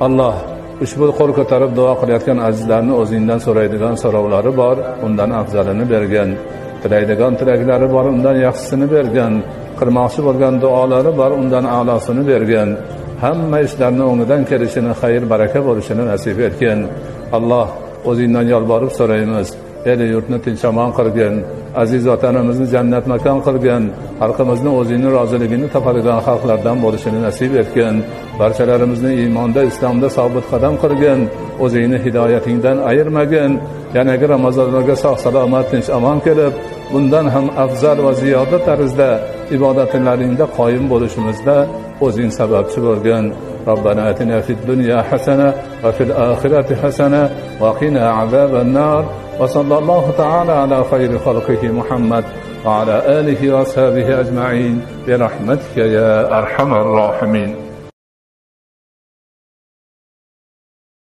Alloh, ushbu qo'l ko'tarib duo qilayotgan azizlarni o'zingdan so'raydigan so'rovlari bor, undan afzalini bergin. Tilaydigan tilaklari bor, undan yaxshisini bergin. Qilmoqchi bo'lgan duolari bor, undan a'losini bergin. Hamma ishlarni o'ngidan kelishini, xayr baraka bo'lishini nasib etgin. Alloh, o'zingdan yolborib so'raymiz, el yurtni tinch omon qilgin, aziz vatanimizni jannat makon qilgin, xalqimizni o'zingni roziligini topadigan xalqlardan bo'lishini nasib etgin. Barchalarimizni iymonda, islomda sobit qadam qilgin, o'zingni hidoyatingdan ayirmagin. Yanagi ramazonlarga sog' salomat, tinch omon kelib, bundan ham afzal va ziyoda tarzda ibodatlaringda qoyim bo'lishimizda o'zing sababchi bo'lgin. ربنا آتنا في الدنيا حسنة وفي الآخرة حسنة وقنا عذاب النار. وصلى الله تعالى على خير خلقه محمد وعلى آله وأصحابه أجمعين برحمتك يا أرحم الراحمين.